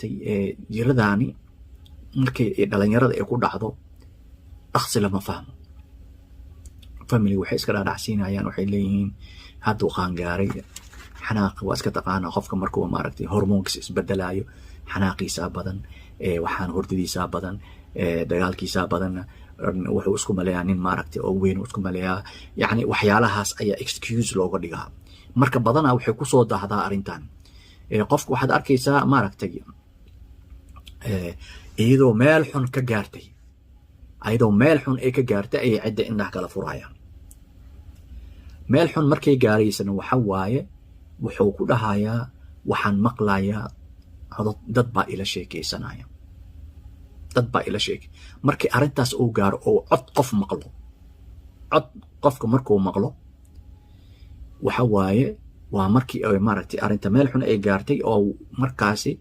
Jiradaani markay dhalinyarada ay ku dhacdo, dhaqsi lama fahmo. Family waxay iska dhaadhacsiinayaan, waxay leeyihiin hadduu qaangaaray, xanaaqi waa iska taqaanaa. Qofka markuu, maaragtay, hormoonkiisa isbedelayo, xanaaqiisaa badan, waxaan hurdadiisaa badan, dagaalkiisaa badan, wuxuu isku maleeyaa nin, maaragtay, oo weyn uu isku maleeyaa. Yacni waxyaalahaas ayaa excuse looga dhigaa. Marka badanaa waxay kusoo dahdaa arrintan. Qofka waxaad arkaysaa, maaragtay, iyadoo meel xun ka gaartay, ayadoo meel xun ay ka gaartay ayay cidda indhaha kala furayaan. Meel xun markay gaaraysana, waxa waaye, wuxuu ku dhahayaa: "Waxaan maqlayaa codod, dad baa ila sheekaysanaya, dad baa ila sheekay." Markii arrintaas uu gaaro oo cod qof maqlo, cod qofka markuu maqlo, waxa waaye waa markii ay, maaragtay, arrinta meel xun ay gaartay oo markaasi.